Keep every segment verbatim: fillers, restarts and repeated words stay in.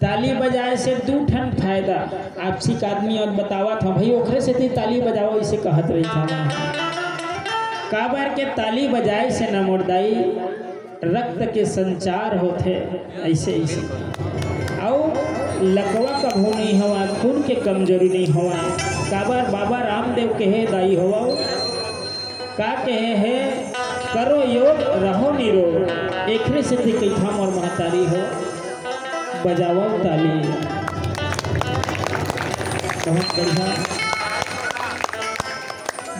ताली बजाए से दू ठन फायदा। आपसी के आदमी अउ बतावत हंव, "भई, ओखरे सेती ताली बजावव," अइसे कहत रहिथंव। काबर के ताली बजाए से न मोर दाई, रक्त के संचार होथे, अइसे, अइसे। अउ लकवा कभू नइ होवय, खून के कमजोरी नइ होवय। काबर बाबा रामदेव कहे दाई होवव, का कहे हे, "करो योग, रहो निरोग।" एखरे सेती कहिथंव मोर महतारी हो, बजावव ताली। बहुत बढ़िया।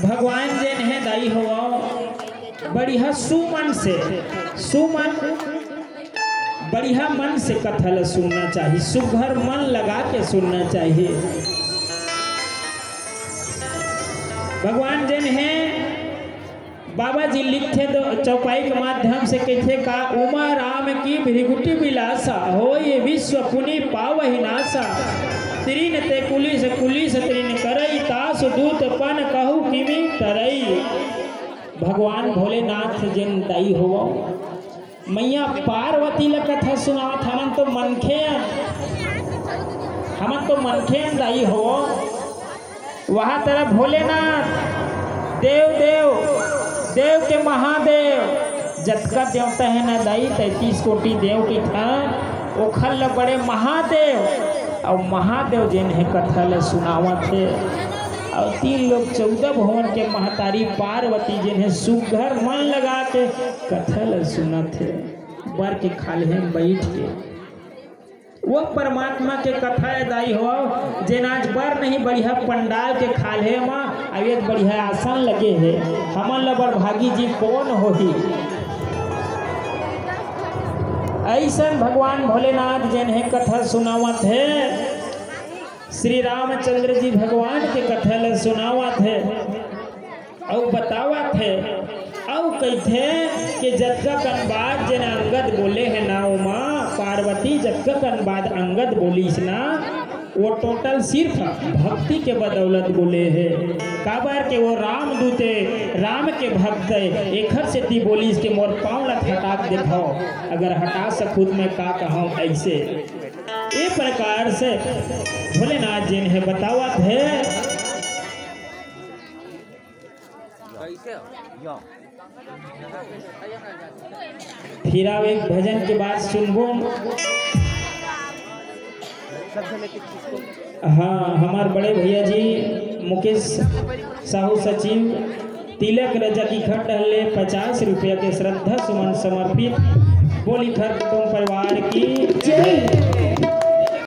भगवान जेन हे दाई होवव, बढ़िया सुमन से, सुमन, बढ़िया मन से कथा ल सुनना चाहिए, सुघर मन लगा के सुनना चाहिए। भगवान जेन हे, बाबा जी लिखथे तो चौपाई के माध्यम से कहिथे का, "उमा राम की भृगुटि बिलासा, होय विश्व पुनि पावहि नासा। तृण ते कुलिस, कुलिस तृण करई, तासु दूत पन कहु किमि तरई।" भगवान भोलेनाथ जेन दाई होवव, मैया पार्वती ल कथा सुनावत, हमन तो मनखे अन, हमन तो मनखे अन दाई हो। वहाँ तरफ भोलेनाथ, देव देव, देव के महादेव, जतका देवता हे ना दाई, तैंतीस कोटि देव के थान, ओखर ल बड़े महादेव, अउ महादेव जेन हे कथा ल सुनावत हे, अउ तीन लोक चौदह भुवन के महतारी पार्वती जेन हे सुघर मन लगा के कथा ल सुनत हे, बर के खाल्हे म बइठ के। वो परमात्मा के कथा ए दाई हो, जेन आज बर नहीं बढ़िया पंडाल के खाल्हे म, अउ एक बढ़िया आसन लगे हे। हमन ल बड़ भागी जी कोन होही। अइसन भगवान भोलेनाथ जेन हे कथा सुनावत हे, श्री रामचंद्र जी भगवान के कथा ल सुनावत हे। अउ बतावत हे, अउ कहिथे कि जतका कन बात जेन अंगद बोले हे ना, ओमा पार्वती जतका कन बात अंगद बोलिस ना, वो total सिर्फ भक्ति के बदौलत बोले हे। काबर के वो रामदूत ए, राम के भक्त ए, एखर सेती बोलिस कि मोर पाँव ला हटा के देखाव, अगर हटा सकहूँ त मैं का कहूँ अइसे। ए प्रकार से भोलेनाथ जेन हे बतावत हे। फिर अब एक भजन के बाद सुनबो। हाँ, हमार बड़े भैया जी मुकेश साहू सचिव तिलक रजा की खट हल्ले पचास रुपया के श्रद्धा सुमन समर्पित। बोली खर कुटुंब परिवार की जय।